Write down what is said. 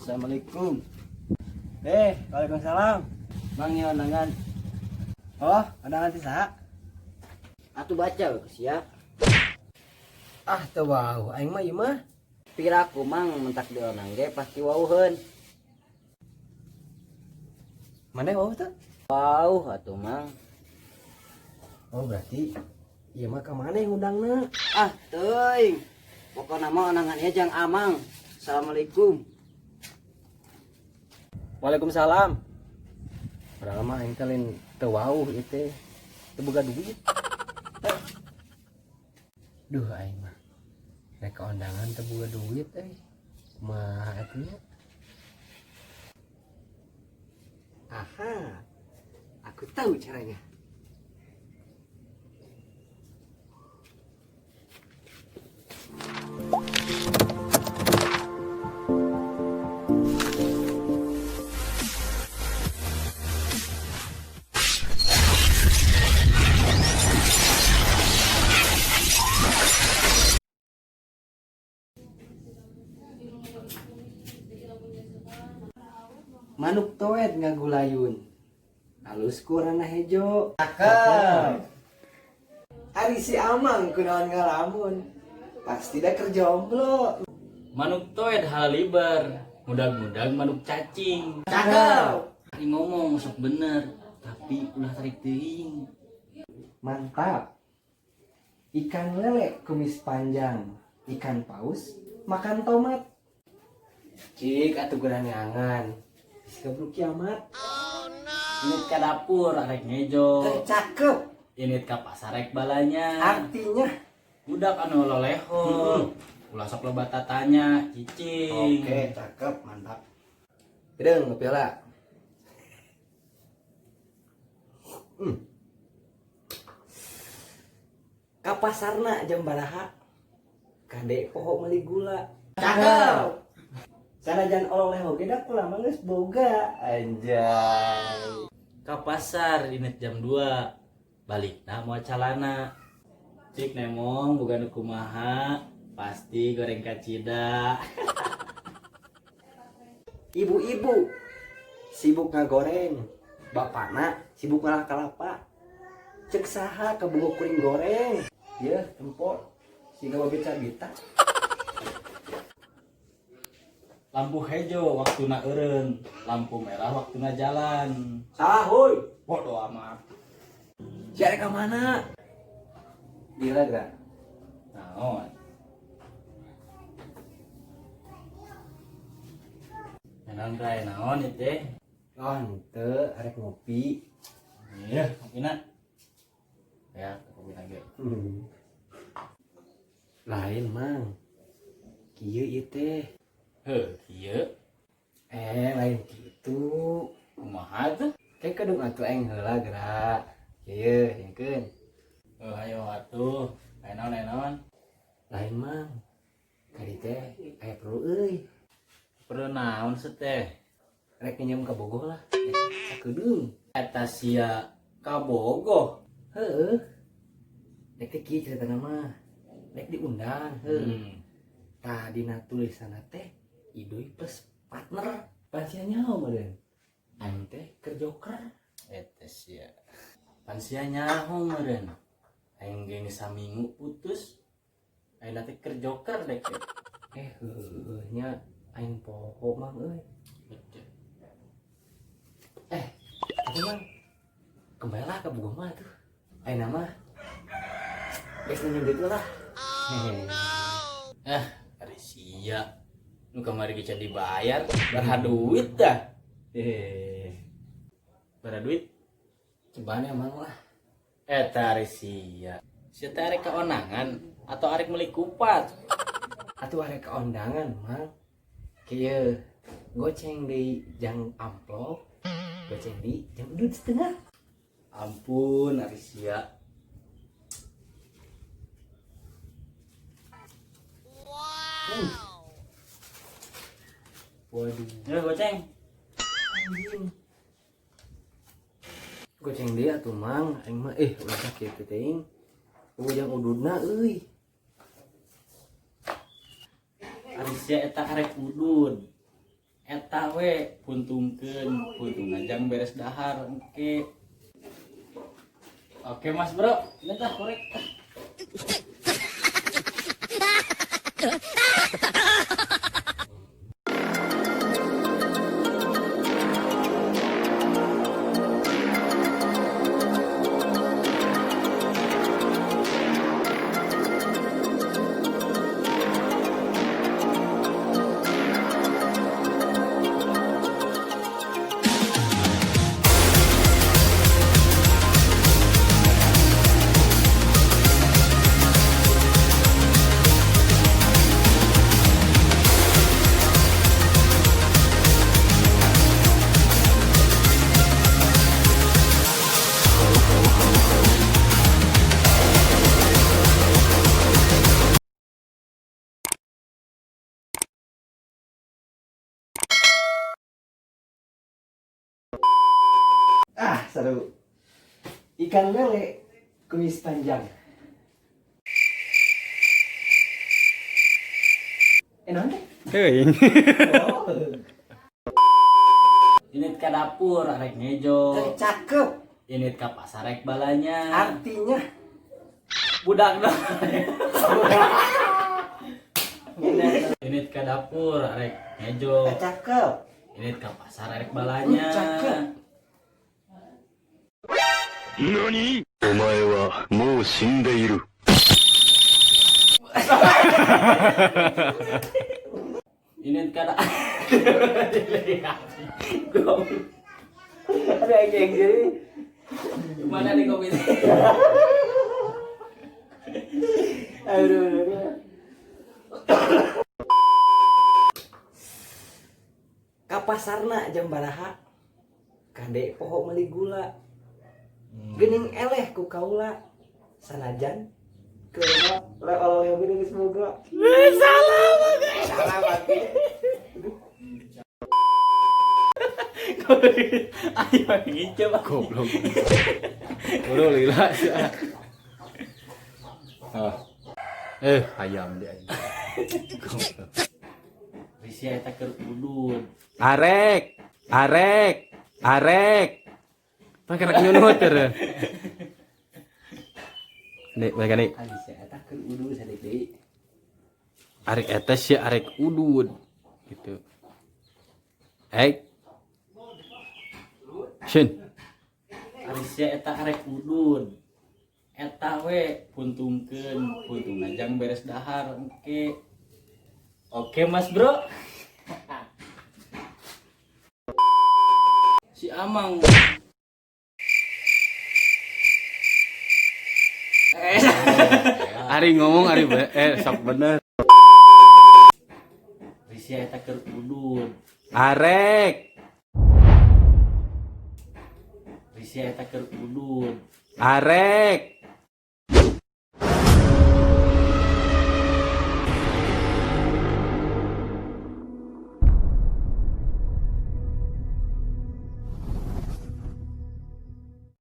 Assalamualaikum. Waalaikumsalam. Mang, ya undangan. Oh, undangan ti saha? Atuh baca we sia. Ah, teu wawuh aing mah ieu mah. Piraku, Mang, mentak diondang ge pasti wawuheun. Mana wawuh teu? Wawuh atuh, Mang. Oh, berarti ieu mah ka mana yang ngundangna? Ah, teuing. Pokona mah undangan ieu jang Amang. Assalamualaikum. Waalaikumsalam. Padahal mah aing teh lain teu wawuh ieu teh. Teu boga duit. Duh, aing mah. Rek ka undangan teu boga duit euy. Kumaha atuh nya? Aha. Aku tahu caranya. Manuk toed ngagulayun. Alus ku warna hejo. Cakep. Ari si Amang kunaon ngalamun. Pasti dah keur jomblo. Manuk toed halalibar, mudag-mudag manuk cacing. Cakep. Ari ngomong sok bener, tapi ulah tarik teuing. Mantap. Ikan lele kumis panjang, ikan paus makan tomat. Cik atuh gerangangan. Geus keburu kiamat. Init ka dapur arek ngejo, Cakep. init ka pasar rek balanya. Artinya Budak anu loleho. Ulah sok loba tatanya, cicing. Oke, cakep, mantap. Hideung ngopi heula. Ka pasarna jam baraha? Kade poho meuli gula. Cakep. Sanajan oleh oge da kula mah geus boga. Anjay. Ka pasar init jam 2. Balikna moal calana. Cik nemong bukan kumaha, pasti goreng kacida. Ibu-ibu sibuk ngagoreng, bapakna sibuk ngalah kalapa. Cek saha kabogoh kuring goreng. Yeuh, tempo siga babe cabita. Lampu hejo waktuna eureun, lampu merah waktuna jalan. Salah hoi. Bodoh amat. Sia rek ka mana? Gila geura. Naon? Naon rai, naon ieu teh? Oh, henteu, arek ngopi. Iya, ngopina. Ya, ngopina ge. Lain, Mang. Kieu ieu teh. Heuh, kieu. Lain kitu. Kumaha tuh? Kayak kedung atuh aing heula geura. Kieu, hengkeun. Heuh, ayo atuh. Aya naon, aya naon? Lain, Mang. Kadi teh aya perlu euy. Perlu naon sih teh? Rek nginjem ka Bogoh lah. Sakedeung. Eta sia ka Bogoh. Heueuh. Rek teh kieu ceritana mah. Rek diundang, heuh. Tah dina tulisanna teh Iduy plus partner. Pan sia nyaho meureun. Aing teh keur joker. Eta sia. Pan sia nyaho meureun. Aing ge geus saminggu putus. Aing teh keur joker dek teh. Heueuh nya aing poho, Mang euy. Tapi Mang, kembalilah ke Bogoh mah tuh. Aing mah geus nginjem duit lah. Oh, no. Ari sia. Nu kamari ge can dibayar, baraha duit dah. Baraha duit? Cobaan emang lah. Eta ari sia. Sia teh arek ka ondangan atau arek meuli kupat? Atuh arek ka ondangan, Mang. Kieu goceng deui jang amplop, goceng deui jang udud setengah. Ampun, ari sia. Waduh. Ya goceng. Anjing. Goceng deui atuh, Mang. Aing mah ulah kieu teh teuing. Eueuh jang ududna euy. Ari sia eta arek udud. Eta we puntungkeun, puntungna jang beres dahar engke. Oke Mas Bro, ini tah korek. Ah, seru. Ikan lele kumis panjang. Naon teh? Teuing. Oh. Init ka dapur arek ngejo. Cakep. Init ka pasar rek balanya. Artinya Budak dong. Init ka dapur arek ngejo. Cakep. Init ka pasar arek balanya. Cakep. お前はもう死んでいる。 Init ka ada yang jadi Mana nih kopi? Aduh, aduh, aduh. Ka pasarna jam baraha kade poho meuli gula. Geuning eleh ku kaula sanajan keur oleh-oleh geuning geus boga. Salah banget. Ayo ngicep. Goblok. Bro lila sih. Ah. Ayam dia. Goblok. Risia eta keur udud. Arek, arek, arek. Pan kena nyunut terus. Nek, balik nek. Ari sia eta keur udud sadeuk deui. Arek eta sia arek udud gitu. Ek. Shin. Ari sia eta arek udud. Eta we puntungkeun, puntungna jang beres dahar engke. Oke Mas Bro. Si Amang. Ari ngomong ari sok bener. Risia eta keur udud. Arek, Risia eta keur udud. arek.